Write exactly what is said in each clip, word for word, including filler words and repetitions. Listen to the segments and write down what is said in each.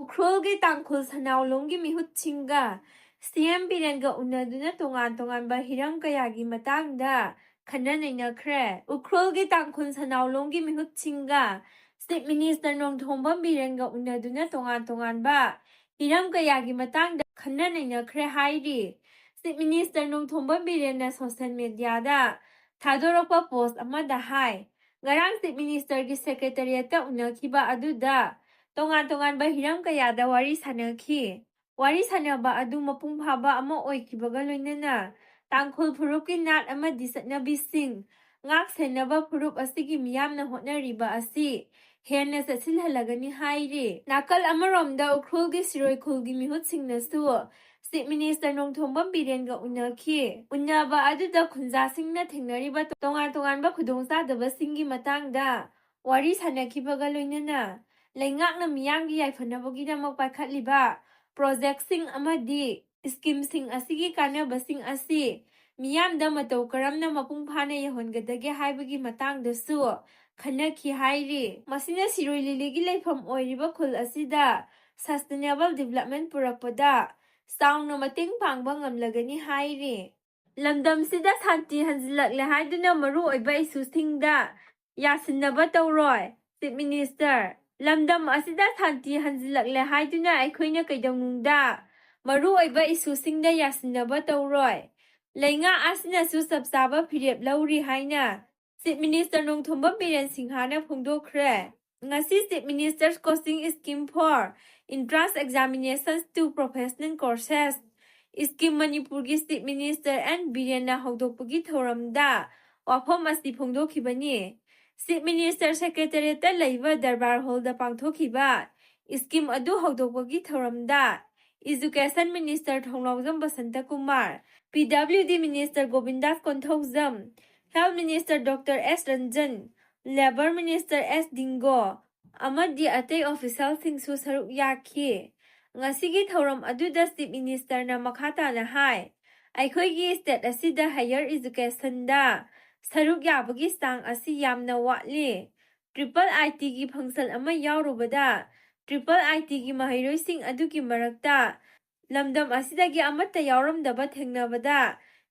ꯎꯈ꯭ꯔꯨꯜꯒꯤ ꯇꯥꯡꯈꯨꯜ ꯁꯅꯥꯎꯂꯣꯡꯒꯤ ꯃꯤꯍꯨꯠꯁꯤꯡꯒ ꯁꯤ ꯑꯦꯝ ꯕꯤꯔꯦꯟꯒ ꯎꯅꯗꯨꯅ ꯇꯣꯉꯥꯟ ꯇꯣꯉꯥꯟꯕ ꯍꯤꯔꯝ ꯀꯌꯥꯒꯤ ꯃꯇꯥꯡꯗ ꯈꯟꯅ ꯅꯩꯅꯈ꯭ꯔꯦ꯫ ꯎꯈ꯭ꯔꯨꯜꯒꯤ ꯇꯥꯡꯈꯨꯜ ꯁꯅꯥꯎꯂꯣꯡꯒꯤ ꯃꯤꯍꯨꯠꯁꯤꯡꯒ ꯆꯤꯞ ꯃꯤꯅꯤꯁꯇꯔ ꯅꯣꯡꯊꯣꯝꯕꯝ ꯕꯤꯔꯦꯟꯒ ꯎꯅꯗꯨꯅ ꯇꯣꯉꯥꯟ ꯇꯣꯉꯥꯟꯕ ꯍꯤꯔꯝ ꯀꯌꯥꯒꯤ ꯃꯇꯥꯡꯗ ꯈꯟꯅ ꯅꯩꯅꯈ꯭ꯔꯦ ꯍꯥꯏꯔꯤ꯫ ꯆꯤꯞ ꯃꯤꯅꯤꯁꯇꯔ ꯅꯣꯡꯊꯣꯝꯕꯝ ꯕꯤꯔꯦꯟꯅ ꯁꯣꯁꯦꯜ ꯃꯦꯗꯤꯌꯥꯗ ꯊꯥꯗꯣꯔꯛꯄ ꯄꯣꯁ ꯑꯃꯗ ꯍꯥꯏ, ꯉꯔꯥꯡ ꯆꯤꯞ ꯃꯤꯅꯤꯁꯇꯔꯒꯤ ꯁꯦꯀ꯭ꯔꯦꯇꯔꯤꯌꯦꯠꯇ ꯎꯅꯈꯤꯕ ꯑꯗꯨꯗ ꯇꯣꯉꯥꯟ ꯇꯣꯉꯥꯟꯕ ꯍꯤꯔꯝ ꯀꯌꯥꯗ ꯋꯥꯔꯤ ꯁꯥꯅꯈꯤ꯫ ꯋꯥꯔꯤ ꯁꯥꯅꯕ ꯑꯗꯨ ꯃꯄꯨꯡ ꯐꯥꯕ ꯑꯃ ꯑꯣꯏꯈꯤꯕꯒ ꯂꯣꯏꯅꯅ ꯇꯥꯡꯈꯨꯜ ꯐꯨꯔꯨꯞꯀꯤ ꯅꯥꯠ ꯑꯃꯗꯤ ꯆꯠꯅꯕꯤꯁꯤꯡ ꯉꯥꯛ ꯁꯦꯟꯅꯕ ꯐꯨꯔꯨꯞ ꯑꯁꯤꯒꯤ ꯃꯤꯌꯥꯝꯅ ꯍꯣꯠꯅꯔꯤꯕ ꯑꯁꯤ ꯍꯦꯟꯅ ꯆꯦꯠꯁꯤꯜꯍꯜꯂꯒꯅꯤ ꯍꯥꯏꯔꯤ꯫ ꯅꯥꯀꯜ ꯑꯃꯔꯣꯝꯗ ꯎꯈ꯭ꯔꯨꯜꯒꯤ ꯁꯤꯔꯣꯏ ꯈꯨꯜꯒꯤ ꯃꯤꯍꯨꯠꯁꯤꯡꯅꯁꯨ ꯆꯤꯞ ꯃꯤꯅꯤꯁꯇꯔ ꯅꯣꯡꯊꯣꯝꯕꯝ ꯕꯤꯔꯦꯟꯒ ꯎꯅꯈꯤ꯫ ꯎꯅꯕ ꯑꯗꯨꯗ ꯈꯨꯟꯖꯥꯁꯤꯡꯅ ꯊꯦꯡꯅꯔꯤꯕ ꯇꯣꯉꯥꯟ ꯇꯣꯉꯥꯟꯕ ꯈꯨꯗꯣꯡꯆꯥꯗꯕꯁꯤꯡꯒꯤ ꯃꯇꯥꯡꯗ ꯋꯥꯔꯤ ꯁꯥꯅꯈꯤꯕꯒ ꯂꯣꯏꯅꯅ ꯂꯩꯉꯥꯛꯅ ꯃꯤꯌꯥꯝꯒꯤ ꯌꯥꯏꯐꯅꯕꯒꯤꯗꯃꯛ ꯄꯥꯏꯈꯠꯂꯤꯕ ꯄ꯭ꯔꯣꯖꯦꯛꯁꯤꯡ ꯑꯃꯗꯤ ꯁ꯭ꯀꯤꯝꯁꯤꯡ ꯑꯁꯤꯒꯤ ꯀꯥꯟꯅꯕꯁꯤꯡ ꯑꯁꯤ ꯃꯤꯌꯥꯝꯗ ꯃꯇꯧ ꯀꯔꯝꯅ ꯃꯄꯨꯡ ꯐꯥꯅ ꯌꯧꯍꯟꯒꯗꯒꯦ ꯍꯥꯏꯕꯒꯤ ꯃꯇꯥꯡꯗꯁꯨ ꯈꯟꯅꯈꯤ ꯍꯥꯏꯔꯤ꯫ ꯃꯁꯤꯅ ꯁꯤꯔꯣꯏ ꯂꯤꯂꯤꯒꯤ ꯂꯩꯐꯝ ꯑꯣꯏꯔꯤꯕ ꯈꯨꯜ ꯑꯁꯤꯗ sustainable development ꯄꯨꯔꯛꯄꯗ ꯆꯥꯎꯅ ꯃꯇꯦꯡ ꯄꯥꯡꯕ ꯉꯝꯂꯒꯅꯤ ꯍꯥꯏꯔꯤ꯫ ꯂꯝꯗꯝꯁꯤꯗ ꯁꯥꯟꯇꯤ ꯍꯟꯖꯤꯜꯂꯛꯂꯦ ꯍꯥꯏꯗꯨꯅ ꯃꯔꯨꯑꯣꯏꯕ ꯏꯁꯨꯁꯤꯡꯗ ꯌꯥꯁꯤꯟꯅꯕ ꯇꯧꯔꯣꯏ꯫ ꯆꯤꯞ ꯃꯤꯅꯤꯁꯇꯔ, ꯂꯝꯗꯝ ꯑꯁꯤꯗ ꯁꯥꯟꯇꯤ ꯍꯟꯖꯤꯜꯂꯛꯂꯦ ꯍꯥꯏꯗꯨꯅ ꯑꯩꯈꯣꯏꯅ ꯀꯩꯗꯧꯅꯨꯡꯗ ꯃꯔꯨꯑꯣꯏꯕ ꯏꯁꯨꯁꯤꯡꯗ ꯌꯥꯁꯤꯟꯅꯕ ꯇꯧꯔꯣꯏ꯫ ꯂꯩꯉꯥꯛ ꯑꯁꯤꯅꯁꯨ ꯆꯞ ꯆꯥꯕ ꯐꯤꯔꯦꯞ ꯂꯧꯔꯤ ꯍꯥꯏꯅ ꯆꯤꯞ ꯃꯤꯅꯤꯁꯇꯔ ꯅꯣꯡꯊꯣꯝꯕꯝ ꯕꯤꯔꯦꯟ ꯁꯤꯡꯍꯥꯅ ꯐꯣꯡꯗꯣꯛꯈ꯭ꯔꯦ꯫ ꯉꯁꯤ Chief Minister's Coaching Scheme for Entrance Examinations to Professional Courses scheme ꯃꯅꯤꯄꯨꯔꯒꯤ ꯆꯤꯞ ꯃꯤꯅꯤꯁꯇꯔ ꯑꯦꯟ ꯕꯤꯔꯦꯟꯅ ꯍꯧꯗꯣꯛꯄꯒꯤ ꯊꯧꯔꯝꯗ ꯋꯥꯐꯝ ꯑꯁꯤ ꯐꯣꯡꯗꯣꯛꯈꯤꯕꯅꯤ꯫ ꯆꯤꯞ ꯃꯤꯅꯤꯁꯇꯔ ꯁꯦꯀ꯭ꯔꯦꯇꯔꯤꯌꯦꯠꯇ ꯂꯩꯕ ꯗꯔꯕꯥꯔ ꯍꯣꯜꯗ ꯄꯥꯡꯊꯣꯛꯈꯤꯕ ꯁ꯭ꯀꯤꯝ ꯑꯗꯨ ꯍꯧꯗꯣꯛꯄꯒꯤ ꯊꯧꯔꯝꯗ ꯏꯖꯨꯀꯦꯁꯟ ꯃꯤꯅꯤꯁꯇꯔ ꯊꯣꯡꯂꯥꯎꯖꯝ ꯕꯁꯟꯇ ꯀꯨꯃꯥꯔ, ꯄꯤ ꯗꯕ꯭ꯂꯤꯎ ꯗꯤ minister ꯒꯣꯕꯤꯟꯗꯥꯁ Konthoujam, health minister doctor ꯑꯦꯁ ꯔꯟꯖꯟ, ꯂꯦꯕꯔ ꯃꯤꯅꯤꯁꯇꯔ ꯑꯦꯁ ꯗꯤꯡꯒꯣ ꯑꯃꯗꯤ ꯑꯇꯩ ꯑꯣꯐꯤꯁꯤꯌꯦꯜꯁꯤꯡꯁꯨ ꯁꯔꯨꯛ ꯌꯥꯈꯤ꯫ ꯉꯁꯤꯒꯤ ꯊꯧꯔꯝ ꯑꯗꯨꯗ ꯆꯤꯞ ꯃꯤꯅꯤꯁꯇꯔꯅ ꯃꯈꯥ ꯇꯥꯅ ꯍꯥꯏ, ꯑꯩꯈꯣꯏꯒꯤ ꯁ꯭ꯇꯦꯠ ꯑꯁꯤꯗ ꯍꯥꯌꯔ ꯏꯖꯨꯀꯦꯁꯟꯗ ꯁꯔꯨꯛ ꯌꯥꯕꯒꯤ ꯆꯥꯡ ꯑꯁꯤ ꯌꯥꯝꯅ ꯋꯥꯠꯂꯤ꯫ ꯇ꯭ꯔꯤꯄꯜ ꯑꯥꯏ ꯇꯤꯒꯤ ꯐꯪꯁꯟ ꯑꯃ ꯌꯥꯎꯔꯨꯕꯗ ꯇ꯭ꯔꯤꯄꯜ ꯑꯥꯏ ꯇꯤꯒꯤ ꯃꯍꯩꯔꯣꯏꯁꯤꯡ ꯑꯗꯨꯒꯤ ꯃꯔꯛꯇ ꯂꯝꯗꯝ ꯑꯁꯤꯗꯒꯤ ꯑꯃꯠꯇ ꯌꯥꯎꯔꯝꯗꯕ ꯊꯦꯡꯅꯕꯗ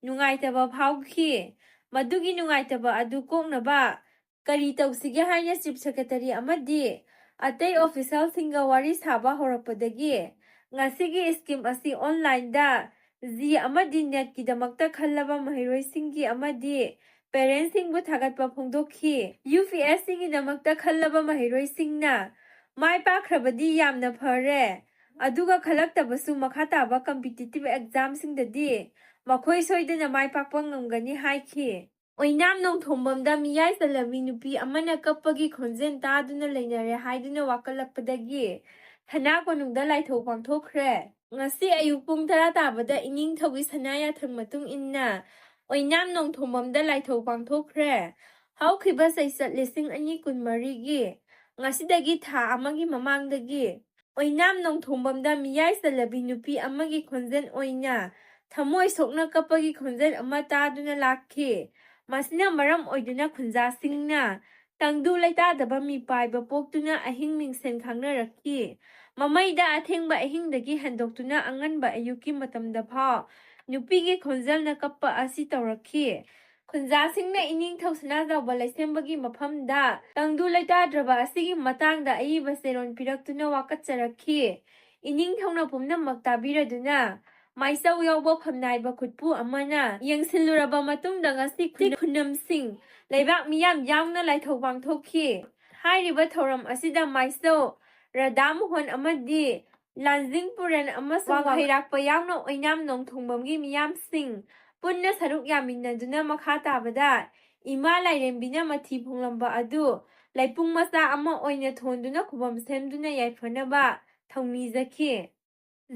ꯅꯨꯡꯉꯥꯏꯇꯕ ꯐꯥꯎꯈꯤ꯫ ꯃꯗꯨꯒꯤ ꯅꯨꯡꯉꯥꯏꯇꯕ ꯑꯗꯨ ꯀꯣꯛꯅꯕ ꯀꯔꯤ ꯇꯧꯁꯤꯒꯦ ꯍꯥꯏꯅ ꯆꯤꯐ ꯁꯦꯀ꯭ꯔꯦꯇꯔꯤ ꯑꯃꯗꯤ ꯑꯇꯩ ꯑꯣꯐꯤꯁꯤꯌꯦꯜꯁꯤꯡꯒ ꯋꯥꯔꯤ ꯁꯥꯕ ꯍꯧꯔꯛꯄꯗꯒꯤ ꯉꯁꯤꯒꯤ ꯁ꯭ꯀꯤꯝ ꯑꯁꯤ ꯑꯣꯟꯂꯥꯏꯟꯗ ꯖꯤ ꯑꯃꯗꯤ ꯅꯦꯠꯀꯤꯗꯃꯛꯇ ꯈꯜꯂꯕ ꯃꯍꯩꯔꯣꯏꯁꯤꯡꯒꯤ ꯑꯃꯗꯤ ꯄꯦꯔꯦꯟꯁꯁꯤꯡꯕꯨ ꯊꯥꯒꯠꯄ ꯐꯣꯡꯗꯣꯛꯈꯤ꯫ ꯌꯨ ꯄꯤ ꯑꯦꯁ ꯁꯤꯒꯤꯗꯃꯛꯇ ꯈꯜꯂꯕ ꯃꯍꯩꯔꯣꯏꯁꯤꯡꯅ ꯃꯥꯏ ꯄꯥꯛꯈ꯭ꯔꯕꯗꯤ ꯌꯥꯝꯅ ꯐꯔꯦ, ꯑꯗꯨꯒ ꯈꯜꯂꯛꯇꯕꯁꯨ ꯃꯈꯥ ꯇꯥꯕ ꯀꯝꯄꯤꯇꯤꯇꯤꯚ ꯑꯦꯛꯖꯥꯝꯁꯤꯡꯗꯗꯤ ꯃꯈꯣꯏ ꯁꯣꯏꯗꯅ ꯃꯥꯏ ꯄꯥꯛꯄ ꯉꯝꯒꯅꯤ ꯍꯥꯏꯈꯤ꯫ ꯑꯣꯏꯅꯥꯝ ꯅꯣꯡꯊꯣꯡꯕꯝꯗ ꯃꯤꯌꯥꯏ ꯆꯜꯂꯕꯤ ꯅꯨꯄꯤ ꯑꯃꯅ ꯀꯞꯄꯒꯤ ꯈꯣꯟꯖꯦꯜ ꯇꯥꯗꯨꯅ ꯂꯩꯅꯔꯦ ꯍꯥꯏꯗꯨꯅ ꯋꯥꯀꯠꯂꯛꯄꯗꯒꯤ ꯁꯅꯥ ꯀꯣꯅꯨꯡꯗ ꯂꯥꯏꯊꯧ ꯄꯥꯡꯊꯣꯛꯈ꯭ꯔꯦ꯫ ꯉꯁꯤ ꯑꯌꯨꯛ ꯄꯨꯡ ꯇꯔꯥ ꯇꯥꯕꯗ ꯏꯅꯤꯡꯊꯧꯒꯤ ꯁꯅꯥ ꯌꯥꯊꯪ ꯃꯇꯨꯡ ꯏꯟꯅ ꯑꯣꯏꯅꯥꯝ ꯅꯣꯡꯊꯣꯡꯕꯝꯗ ꯂꯥꯏꯊꯧ ꯄꯥꯡꯊꯣꯛꯈ꯭ꯔꯦ꯫ ꯍꯧꯈꯤꯕ ꯆꯩꯆꯠ ꯂꯤꯁꯤꯡ ꯑꯅꯤ ꯀꯨꯟꯃꯔꯤꯒꯤ ꯉꯁꯤꯗꯒꯤ ꯊꯥ ꯑꯃꯒꯤ ꯃꯃꯥꯡꯗꯒꯤ ꯑꯣꯏꯅꯥꯝ ꯅꯣꯡꯊꯣꯡꯕꯝꯗ ꯃꯤꯌꯥꯏ ꯆꯜꯂꯕꯤ ꯅꯨꯄꯤ ꯑꯃꯒꯤ ꯈꯣꯟꯖꯦꯜ ꯑꯣꯏꯅ ꯊꯃꯣꯏ ꯁꯣꯛꯅ ꯀꯞꯄꯒꯤ ꯈꯣꯟꯖꯦꯜ ꯑꯃ ꯇꯥꯗꯨꯅ ꯂꯥꯛꯈꯤ꯫ ꯃꯁꯤꯅ ꯃꯔꯝ ꯑꯣꯏꯗꯨꯅ ꯈꯨꯟꯖꯥꯁꯤꯡꯅ ꯇꯪꯗꯨ ꯂꯩꯇꯥꯗꯕ ꯃꯤꯄꯥꯏꯕ ꯄꯣꯛꯇꯨꯅ ꯑꯍꯤꯡ ꯃꯤꯡꯁꯦꯜ ꯈꯥꯡꯅꯔꯛꯈꯤ꯫ ꯃꯃꯩꯗ ꯑꯊꯦꯡꯕ ꯑꯍꯤꯡꯗꯒꯤ ꯍꯦꯟꯗꯣꯛꯇꯨꯅ ꯑꯉꯟꯕ ꯑꯌꯨꯛꯀꯤ ꯃꯇꯝꯗ ꯐꯥꯎ ꯅꯨꯄꯤꯒꯤ ꯈꯣꯟꯖꯦꯜꯅ ꯀꯞꯄ ꯑꯁꯤ ꯇꯧꯔꯛꯈꯤ꯫ ꯈꯨꯟꯖꯥꯁꯤꯡꯅ ꯏꯅꯤꯡꯊꯧ ꯁꯅꯥꯖꯥꯎꯕ ꯂꯩꯁꯦꯝꯕꯒꯤ ꯃꯐꯝꯗ ꯇꯪꯗꯨ ꯂꯩꯇꯥꯗ꯭ꯔꯕ ꯑꯁꯤꯒꯤ ꯃꯇꯥꯡꯗ ꯑꯏꯕ ꯆꯦꯔꯣꯟ ꯄꯤꯔꯛꯇꯨꯅ ꯋꯥꯀꯠꯆꯔꯛꯈꯤ꯫ ꯏꯅꯤꯡꯊꯧꯅ ꯄꯨꯝꯅꯃꯛ ꯇꯥꯕꯤꯔꯗꯨꯅ ꯃꯥꯏꯆꯧ ꯌꯥꯎꯕ ꯐꯝꯅꯥꯏꯕ ꯈꯨꯠꯄꯨ ꯑꯃꯅ ꯌꯦꯡꯁꯤꯜꯂꯨꯔꯕ ꯃꯇꯨꯡꯗ ꯉꯁꯤ ꯈꯨꯟꯅꯝꯁꯤꯡ ꯂꯩꯕꯥꯛ ꯃꯤꯌꯥꯝ ꯌꯥꯎꯅ ꯂꯥꯏꯊꯧ ꯄꯥꯡꯊꯣꯛꯈꯤ꯫ ꯍꯥꯏꯔꯤꯕ ꯊꯧꯔꯝ ꯑꯁꯤꯗ ꯃꯥꯏꯆꯧ ꯔꯥꯙꯥ ꯃꯣꯍꯟ ꯑꯃꯗꯤ ꯂꯥꯟꯖꯤꯡ ꯄꯨꯔꯦꯟ ꯑꯃꯁꯨꯡ ꯋꯥꯡꯈꯩꯔꯥꯛꯄ ꯌꯥꯎꯅ ꯑꯣꯏꯅꯥꯝ ꯅꯣꯡꯊꯣꯡꯕꯝꯒꯤ ꯃꯤꯌꯥꯝꯁꯤꯡ ꯄꯨꯟꯅ ꯁꯔꯨꯛ ꯌꯥꯃꯤꯟꯅꯗꯨꯅ ꯃꯈꯥ ꯇꯥꯕꯗ ꯏꯃꯥ ꯂꯥꯏꯔꯦꯝꯕꯤꯅ ꯃꯊꯤ ꯐꯣꯡꯂꯝꯕ ꯑꯗꯨ ꯂꯩꯄꯨꯡ ꯃꯆꯥ ꯑꯃ ꯑꯣꯏꯅ ꯊꯣꯟꯗꯨꯅ ꯈꯨꯕꯝ ꯁꯦꯝꯗꯨꯅ ꯌꯥꯏꯐꯅꯕ ꯊꯧꯅꯤꯖꯈꯤ꯫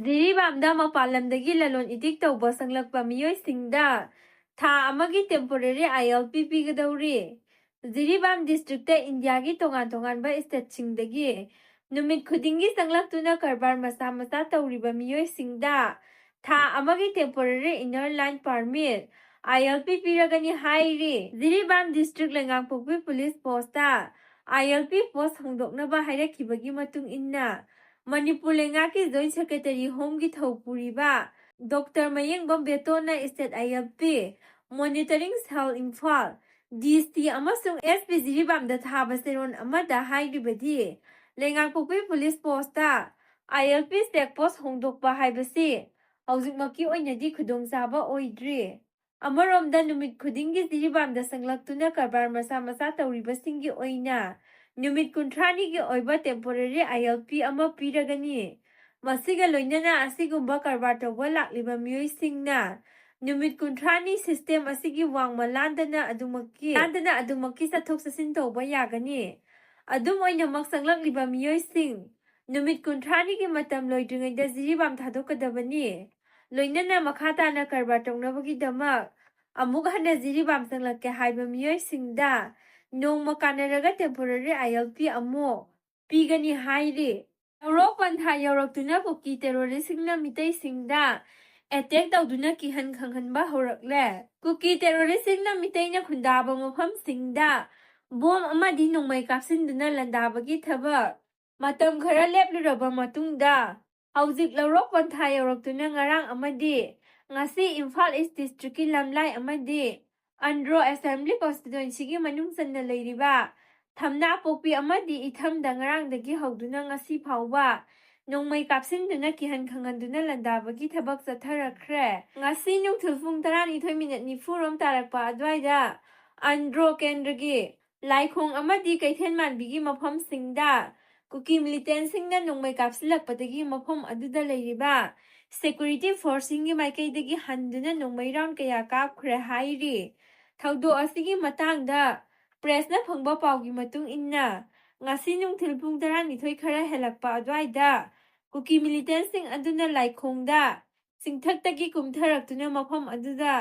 ꯖꯤꯔꯤꯕꯥꯝꯗ ꯃꯄꯥꯟ ꯂꯝꯗꯒꯤ ꯂꯂꯣꯟ ꯏꯇꯤꯛ ꯇꯧꯕ ꯆꯪꯂꯛꯄ ꯃꯤꯑꯣꯏꯁꯤꯡꯗ ꯊꯥ ꯑꯃꯒꯤ temporary I L P ꯄꯤꯒꯗꯧꯔꯤ꯫ ꯖꯤꯔꯤꯕꯥꯝ ꯗꯤꯁꯇ꯭ꯔꯤꯛꯇ ꯏꯟꯗꯤꯌꯥꯒꯤ ꯇꯣꯉꯥꯟ ꯇꯣꯉꯥꯟꯕ ꯁ꯭ꯇꯦꯠꯁꯤꯡꯗꯒꯤ ꯅꯨꯃꯤꯠ ꯈꯨꯗꯤꯡꯒꯤ ꯆꯪꯂꯛꯇꯨꯅ ꯀꯔꯕꯥꯔ ꯃꯆꯥ ꯃꯆꯥ ꯇꯧꯔꯤꯕ ꯃꯤꯑꯣꯏꯁꯤꯡꯗ ꯊꯥ ꯑꯃꯒꯤ temporary inner line permit, I L P, ꯄꯤꯔꯒꯅꯤ ꯍꯥꯏꯔꯤ꯫ ꯖꯤꯔꯤꯕꯥꯝ ꯗꯤꯁꯇ꯭ꯔꯤꯛ ꯂꯩꯉꯥꯛꯄꯣꯛꯄꯤ ꯄꯨꯂꯤꯁ ꯄꯣꯁꯇ ꯑꯥꯏ ꯑꯦꯜ ꯄꯤ ꯄꯣꯁ ꯍꯣꯡꯗꯣꯛꯅꯕ ꯍꯥꯏꯔꯛꯈꯤꯕꯒꯤ ꯃꯇꯨꯡ ꯏꯟꯅ ꯃꯅꯤꯄꯨꯔ ꯂꯩꯉꯥꯛꯀꯤ ꯖꯣꯏꯟ ꯁꯦꯀ꯭ꯔꯦꯇꯔꯤ ꯍꯣꯝꯒꯤ ꯊꯧꯄꯨꯔꯤꯕ ꯗꯣꯛꯇꯔ ꯃꯌꯦꯡꯕꯝ ꯕꯦꯇꯣꯟꯅ ꯁ꯭ꯇꯦꯠ ꯑꯥꯏ ꯑꯦꯜ ꯄꯤ ꯃꯣꯅꯤꯇꯔꯤꯡ ꯁꯦꯜ ꯏꯝꯐꯥꯜ, ꯗꯤ ꯁꯤ ꯑꯃꯁꯨꯡ ꯑꯦꯁ ꯄꯤ ꯖꯤꯔꯤꯕꯥꯝꯗ ꯊꯥꯕ ꯆꯦꯔꯣꯜ ꯑꯃꯗ ꯍꯥꯏꯔꯤꯕꯗꯤ, ꯂꯩꯉꯥꯛꯄꯣꯛꯄꯤ ꯄꯨꯂꯤꯁ ꯄꯣꯁꯇ ꯑꯥꯏ ꯑꯦꯜ ꯄꯤ ꯆꯦꯛ ꯄꯣꯁ ꯍꯣꯡꯗꯣꯛꯄ ꯍꯥꯏꯕꯁꯤ ꯍꯧꯖꯤꯛꯃꯛꯀꯤ ꯑꯣꯏꯅꯗꯤ ꯈꯨꯗꯣꯡꯆꯥꯕ ꯑꯣꯏꯗ꯭ꯔꯤ꯫ ꯑꯃꯔꯣꯝꯗ ꯅꯨꯃꯤꯠ ꯈꯨꯗꯤꯡꯒꯤ ꯖꯤꯔꯤꯕꯥꯝꯗ ꯆꯪꯂꯛꯇꯨꯅ ꯀꯔꯕꯥꯔ ꯃꯆꯥ ꯃꯆꯥ ꯇꯧꯔꯤꯕꯁꯤꯡꯒꯤ ꯑꯣꯏꯅ ꯅꯨꯃꯤꯠ ꯀꯨꯟꯊ꯭ꯔꯥꯅꯤꯒꯤ ꯑꯣꯏꯕ ꯇꯦꯝꯄꯣꯔꯔꯤ ꯑꯥꯏ ꯑꯦꯜ ꯄꯤ ꯑꯃ ꯄꯤꯔꯒꯅꯤ꯫ ꯃꯁꯤꯒ ꯂꯣꯏꯅꯅ ꯑꯁꯤꯒꯨꯝꯕ ꯀꯔꯕꯥꯔ ꯇꯧꯕ ꯂꯥꯛꯂꯤꯕ ꯃꯤꯑꯣꯏꯁꯤꯡꯅ ꯅꯨꯃꯤꯠ ꯀꯨꯟꯊ꯭ꯔꯥꯅꯤ ꯁꯤꯁꯇꯦꯝ ꯑꯁꯤꯒꯤ ꯋꯥꯡꯃ ꯂꯥꯟꯗꯅ ꯑꯗꯨꯃꯛꯀꯤ, ꯂꯥꯟꯗꯅ ꯑꯗꯨꯃꯛꯀꯤ ꯆꯠꯊꯣꯛ ꯆꯠꯁꯤꯟ ꯇꯧꯕ ꯌꯥꯒꯅꯤ꯫ ꯑꯗꯨꯝ ꯑꯣꯏꯅꯃꯛ ꯆꯪꯂꯛꯂꯤꯕ ꯃꯤꯑꯣꯏꯁꯤꯡ ꯅꯨꯃꯤꯠ ꯀꯨꯟꯊ꯭ꯔꯥꯅꯤꯒꯤ ꯃꯇꯝ ꯂꯣꯏꯗ꯭ꯔꯤꯉꯩꯗ ꯖꯤꯔꯤꯕꯥꯝ ꯊꯥꯗꯣꯛꯀꯗꯕꯅꯤ꯫ ꯂꯣꯏꯅꯅ ꯃꯈꯥ ꯇꯥꯅ ꯀꯔꯕꯥꯔ ꯇꯧꯅꯕꯒꯤꯗꯃꯛ ꯑꯃꯨꯛ ꯍꯟꯅ ꯖꯤꯔꯤꯕꯥꯝ ꯆꯪꯂꯛꯀꯦ ꯍꯥꯏꯕ ꯃꯤꯑꯣꯏꯁꯤꯡꯗ ꯅꯣꯡꯃ ꯀꯥꯟꯅꯔꯒ ꯇꯦꯝꯄꯣꯔꯔꯤ ꯑꯥꯏ ꯑꯦꯜ ꯄꯤ ꯑꯃꯨꯛ ꯄꯤꯒꯅꯤ ꯍꯥꯏꯔꯤ꯫ ꯂꯧꯔꯣꯛ ꯄꯟꯊꯥ ꯌꯧꯔꯛꯇꯨꯅ ꯀꯨꯀꯤ ꯇꯦꯔꯣꯔꯤꯁꯁꯤꯡꯅ ꯃꯤꯇꯩꯁꯤꯡꯗ ꯑꯦꯇꯦꯛ ꯇꯧꯗꯨꯅ ꯀꯤꯍꯟ ꯈꯪꯍꯟꯕ ꯍꯧꯔꯛꯂꯦ꯫ ꯀꯨꯀꯤ ꯇꯦꯔꯣꯔꯤꯁꯁꯤꯡꯅ ꯃꯤꯇꯩꯅ ꯈꯨꯟꯗꯥꯕ ꯃꯐꯝꯁꯤꯡꯗ ꯕꯣꯝ ꯑꯃꯗꯤ ꯅꯣꯡꯃꯩ ꯀꯥꯞꯁꯤꯟꯗꯨꯅ ꯂꯥꯟꯗꯥꯕꯒꯤ ꯊꯕꯛ ꯃꯇꯝ ꯈꯔ ꯂꯦꯞꯂꯨꯔꯕ ꯃꯇꯨꯡꯗ, ꯍꯧꯖꯤꯛ ꯂꯧꯔꯣꯛ ꯄꯟꯊꯥ ꯌꯧꯔꯛꯇꯨꯅ ꯉꯔꯥꯡ ꯑꯃꯗꯤ ꯉꯁꯤ ꯏꯝꯐꯥꯜ ꯏꯁ ꯗꯤꯁꯇ꯭ꯔꯤꯛꯀꯤ ꯂꯝꯂꯥꯏ ꯑꯃꯗꯤ ꯑꯟꯗ꯭ꯔꯣ ꯑꯦꯁꯦꯝꯕ꯭ꯂꯤ ꯀꯣꯟꯁꯇꯤꯇ꯭ꯋꯦꯟꯁꯤꯒꯤ ꯃꯅꯨꯡ ꯆꯟꯅ ꯂꯩꯔꯤꯕ ꯊꯝꯅꯥꯄꯣꯛꯄꯤ ꯑꯃꯗꯤ ꯏꯊꯝꯗ ꯉꯔꯥꯡꯗꯒꯤ ꯍꯧꯗꯨꯅ ꯉꯁꯤ ꯐꯥꯎꯕ ꯅꯣꯡꯃꯩ ꯀꯥꯞꯁꯤꯟꯗꯨꯅ ꯀꯤꯍꯟ ꯈꯪꯍꯟꯗꯨꯅ ꯂꯥꯟꯗꯥꯕꯒꯤ ꯊꯕꯛ ꯆꯠꯊꯔꯛꯈ꯭ꯔꯦ꯫ ꯉꯁꯤ ꯅꯨꯡꯊꯤꯜ ꯄꯨꯡ ꯇꯔꯥꯅꯤꯊꯣꯏ ꯃꯤꯅꯠ ꯅꯤꯐꯨ ꯔꯣꯝ ꯇꯥꯔꯛꯄ ꯑꯗꯨꯋꯥꯏꯗ ꯑꯟꯗ꯭ꯔꯣ ꯀꯦꯟꯗ꯭ꯔꯒꯤ ꯂꯥꯏꯈꯣꯡ ꯑꯃꯗꯤ ꯀꯩꯊꯦꯜ ꯃꯥꯟꯕꯤꯒꯤ ꯃꯐꯝꯁꯤꯡꯗ ꯀꯨꯀꯤ ꯃꯤꯂꯤꯇꯦꯟꯁꯤꯡꯅ ꯅꯣꯡꯃꯩ ꯀꯥꯞꯁꯤꯜꯂꯛꯄꯗꯒꯤ ꯃꯐꯝ ꯑꯗꯨꯗ ꯂꯩꯔꯤꯕ ꯁꯦꯀ꯭ꯌꯨꯔꯤꯇꯤ ꯐꯣꯔꯁꯁꯤꯡꯒꯤ ꯃꯥꯏꯀꯩꯗꯒꯤ ꯍꯟꯗꯨꯅ ꯅꯣꯡꯃꯩ ꯔꯥꯎꯟ ꯀꯌꯥ ꯀꯥꯞꯈ꯭ꯔꯦ ꯍꯥꯏꯔꯤ꯫ ꯊꯧꯗꯣꯛ ꯑꯁꯤꯒꯤ ꯃꯇꯥꯡꯗ ꯄ꯭ꯔꯦꯁꯅ ꯐꯪꯕ ꯄꯥꯎꯒꯤ ꯃꯇꯨꯡ ꯏꯟꯅ, ꯉꯁꯤ ꯅꯨꯡꯊꯤꯜ ꯄꯨꯡ ꯇꯔꯥꯅꯤꯊꯣꯏ ꯈꯔ ꯍꯦꯜꯂꯛꯄ ꯑꯗꯨꯋꯥꯏꯗ ꯀꯨꯀꯤ ꯃꯤꯂꯤꯇꯦꯟꯁꯤꯡ ꯑꯗꯨꯅ ꯂꯥꯏꯈꯣꯡꯗ ꯆꯤꯡꯊꯛꯇꯒꯤ ꯀꯨꯝꯊꯔꯛꯇꯨꯅ ꯃꯐꯝ ꯑꯗꯨꯗ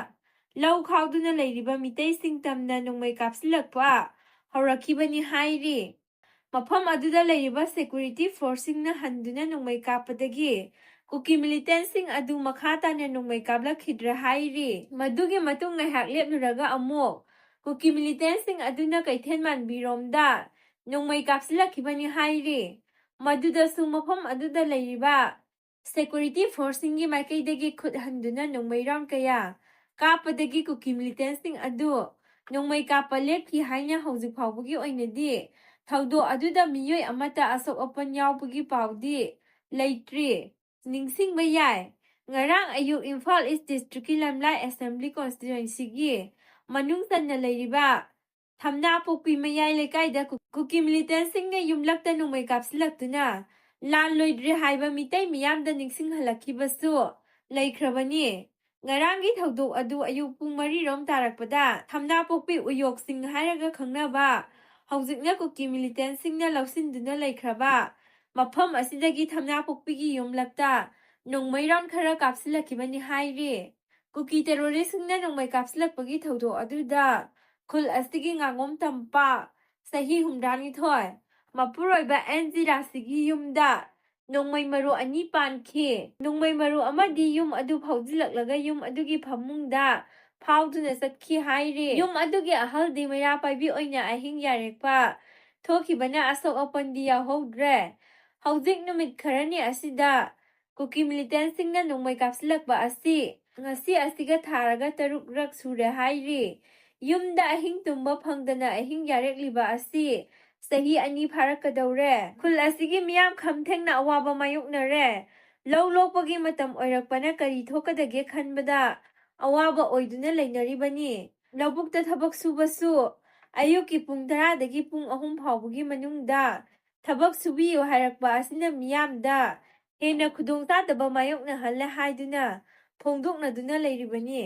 ꯂꯧ ꯈꯥꯎꯗꯨꯅ ꯂꯩꯔꯤꯕ ꯃꯤꯇꯩꯁꯤꯡ ꯇꯝꯅ ꯅꯣꯡꯃꯩ ꯀꯥꯞꯁꯤꯜꯂꯛꯄ ꯍꯧꯔꯛꯈꯤꯕꯅꯤ ꯍꯥꯏꯔꯤ꯫ ꯃꯐꯝ ꯑꯗꯨꯗ ꯂꯩꯔꯤꯕ ꯁꯦꯀ꯭ꯌꯨꯔꯤꯇꯤ ꯐꯣꯔꯁꯁꯤꯡꯅ ꯍꯟꯗꯨꯅ ꯅꯣꯡꯃꯩ ꯀꯥꯞꯄꯗꯒꯤ ꯀꯨꯀꯤ ꯃꯤꯂꯤꯇꯦꯟꯁꯤꯡ ꯑꯗꯨ ꯃꯈꯥ ꯇꯥꯅ ꯅꯣꯡꯃꯩ ꯀꯥꯞꯂꯛꯈꯤꯗ꯭ꯔꯦ ꯍꯥꯏꯔꯤ꯫ ꯃꯗꯨꯒꯤ ꯃꯇꯨꯡ ꯉꯥꯏꯍꯥꯛ ꯂꯦꯞꯂꯨꯔꯒ ꯑꯃꯨꯛ ꯀꯨꯀꯤ ꯃꯤꯂꯤꯇꯦꯟꯁꯤꯡ ꯑꯗꯨꯅ ꯀꯩꯊꯦꯜ ꯃꯥꯟꯕꯤꯔꯣꯝꯗ ꯅꯣꯡꯃꯩ ꯀꯥꯞꯁꯤꯜꯂꯛꯈꯤꯕꯅꯤ ꯍꯥꯏꯔꯤ꯫ ꯃꯗꯨꯗꯁꯨ ꯃꯐꯝ ꯑꯗꯨꯗ ꯂꯩꯔꯤꯕ security forceꯁꯤꯡꯒꯤ ꯃꯥꯏꯀꯩꯗꯒꯤ ꯈꯨꯠ ꯍꯟꯗꯨꯅ ꯅꯣꯡꯃꯩ round ꯀꯌꯥ ꯀꯥꯞꯄꯗꯒꯤ ꯀꯨꯀꯤ militantꯁꯤꯡ ꯑꯗꯨ ꯅꯣꯡꯃꯩ ꯀꯥꯞꯄ ꯂꯦꯞꯈꯤ ꯍꯥꯏꯅ ꯍꯧꯖꯤꯛ ꯐꯥꯎꯕꯒꯤ ꯑꯣꯏꯅꯗꯤ ꯊꯧꯗꯣꯛ ꯑꯗꯨꯗ ꯃꯤꯑꯣꯏ ꯑꯃꯠꯇ ꯑꯁꯣꯛ ꯑꯄꯟ ꯌꯥꯎꯕꯒꯤ ꯄꯥꯎꯗꯤ ꯂꯩꯇ꯭ꯔꯤ꯫ ꯅꯤꯡꯁꯤꯡꯕ ꯌꯥꯏ, ꯉꯔꯥꯡ ꯑꯌꯨꯛ ꯏꯝꯐꯥꯜ East Districtꯀꯤ ꯂꯝꯂꯥꯏ Assembly Constituencyꯒꯤ ꯃꯅꯨꯡ ꯆꯟꯅ ꯂꯩꯔꯤꯕ ꯊꯝꯅꯥꯄꯣꯛꯄꯤ ꯃꯌꯥꯏ ꯂꯩꯀꯥꯏꯗ ꯀꯨ-, ꯀꯨꯀꯤ militantꯁꯤꯡꯅ ꯌꯨꯝꯂꯛꯇ ꯅꯣꯡꯃꯩ ꯀꯥꯞꯁꯤꯜꯂꯛꯇꯨꯅ ꯂꯥꯟ ꯂꯣꯏꯗ꯭ꯔꯦ ꯍꯥꯏꯕ ꯃꯤꯇꯩ ꯃꯤꯌꯥꯝꯗ ꯅꯤꯡꯁꯤꯡꯍꯜꯂꯛꯈꯤꯕꯁꯨ ꯂꯩꯈ꯭ꯔꯕꯅꯤ꯫ ꯉꯔꯥꯡꯒꯤ ꯊꯧꯗꯣꯛ ꯑꯗꯨ ꯑꯌꯨꯛ ꯄꯨꯡ ꯃꯔꯤ ꯔꯣꯝ ꯇꯥꯔꯛꯄꯗ ꯊꯝꯅꯥꯄꯣꯛꯄꯤ ꯎꯌꯣꯛꯁꯤꯡ ꯍꯥꯏꯔꯒ ꯈꯪꯅꯕ ꯍꯧꯖꯤꯛꯅ ꯀꯨꯀꯤ militantꯁꯤꯡꯅ ꯂꯧꯁꯤꯟꯗꯨꯅ ꯂꯩꯈ꯭ꯔꯕ ꯃꯐꯝ ꯑꯁꯤꯗꯒꯤ ꯊꯝꯅꯥꯄꯣꯛꯄꯤꯒꯤ ꯌꯨꯝꯂꯛꯇ ꯅꯣꯡꯃꯩ round ꯈꯔ ꯀꯥꯞꯁꯤꯜꯂꯛꯈꯤꯕꯅꯤ ꯍꯥꯏꯔꯤ꯫ ꯀꯨꯀꯤ terroristꯁꯤꯡꯅ ꯅꯣꯡꯃꯩ ꯀꯥꯞꯁꯤꯜꯂꯛꯄꯒꯤ ꯊꯧꯗꯣꯛ ꯑꯗꯨꯗ ꯈꯨꯜ ꯑꯁꯤꯒꯤ ꯉꯥꯉꯣꯝ ꯇꯝꯄꯥꯛ, ꯆꯍꯤ ꯍꯨꯝꯗ꯭ꯔꯥꯅꯤꯊꯣꯏ, ꯃꯄꯨꯔꯣꯏꯕ ꯑꯦꯟ ꯖꯤ ꯔꯥꯁꯤꯒꯤ ꯌꯨꯝꯗ ꯅꯣꯡꯃꯩ ꯃꯔꯨ ꯑꯅꯤ ꯄꯥꯟꯈꯤ꯫ ꯅꯣꯡꯃꯩ ꯃꯔꯨ ꯑꯃꯗꯤ ꯌꯨꯝ ꯑꯗꯨ ꯐꯥꯎꯖꯤꯜꯂꯛꯂꯒ ꯌꯨꯝ ꯑꯗꯨꯒꯤ ꯐꯃꯨꯡꯗ ꯐꯥꯎꯗꯨꯅ ꯆꯠꯈꯤ ꯍꯥꯏꯔꯤ꯫ ꯌꯨꯝ ꯑꯗꯨꯒꯤ ꯑꯍꯜꯗꯤ ꯃꯩꯔꯥ ꯄꯥꯏꯕꯤ ꯑꯣꯏꯅ ꯑꯍꯤꯡ ꯌꯥꯔꯦꯛꯄ ꯊꯣꯛꯈꯤꯕꯅ ꯑꯁꯣꯛ ꯑꯄꯟꯗꯤ ꯌꯥꯎꯍꯧꯗ꯭ꯔꯦ꯫ ꯍꯧꯖꯤꯛ ꯅꯨꯃꯤꯠ ꯈꯔꯅꯤ ꯑꯁꯤꯗ ꯀꯨꯀꯤ militantꯁꯤꯡꯅ ꯅꯣꯡꯃꯩ ꯀꯥꯞꯁꯤꯜꯂꯛꯄ ꯑꯁꯤ ꯉꯁꯤ ꯑꯁꯤꯒ ꯊꯥꯔꯒ ꯇꯔꯨꯛꯔꯛ ꯁꯨꯔꯦ ꯍꯥꯏꯔꯤ꯫ ꯌꯨꯝꯗ ꯑꯍꯤꯡ ꯇꯨꯝꯕ ꯐꯪꯗꯅ ꯑꯍꯤꯡ ꯌꯥꯔꯦꯛꯂꯤꯕ ꯑꯁꯤ ꯆꯍꯤ ꯑꯅꯤ ꯐꯥꯔꯛꯀꯗꯧꯔꯦ꯫ ꯈꯨꯜ ꯑꯁꯤꯒꯤ ꯃꯤꯌꯥꯝ ꯈꯝ ꯊꯦꯡꯅ ꯑꯋꯥꯕ ꯃꯥꯌꯣꯛꯅꯔꯦ꯫ ꯂꯧ ꯂꯣꯛꯄꯒꯤ ꯃꯇꯝ ꯑꯣꯏꯔꯛꯄꯅ ꯀꯔꯤ ꯊꯣꯛꯀꯗꯒꯦ ꯈꯟꯕꯗ ꯑꯋꯥꯕ ꯑꯣꯏꯗꯨꯅ ꯂꯩꯅꯔꯤꯕꯅꯤ꯫ ꯂꯧꯕꯨꯛꯇ ꯊꯕꯛ ꯁꯨꯕꯁꯨ ꯑꯌꯨꯛꯀꯤ ꯄꯨꯡ ꯇꯔꯥꯗꯒꯤ ꯄꯨꯡ ꯑꯍꯨꯝ ꯐꯥꯎꯕꯒꯤ ꯃꯅꯨꯡꯗ ꯊꯕꯛ ꯁꯨꯕꯤꯌꯨ ꯍꯥꯏꯔꯛꯄ ꯑꯁꯤꯅ ꯃꯤꯌꯥꯝꯗ ꯍꯦꯟꯅ ꯈꯨꯗꯣꯡꯆꯥꯗꯕ ꯃꯥꯌꯣꯛꯅꯍꯜꯂꯦ ꯍꯥꯏꯗꯨꯅ ꯐꯣꯡꯗꯣꯛꯅꯗꯨꯅ ꯂꯩꯔꯤꯕꯅꯤ꯫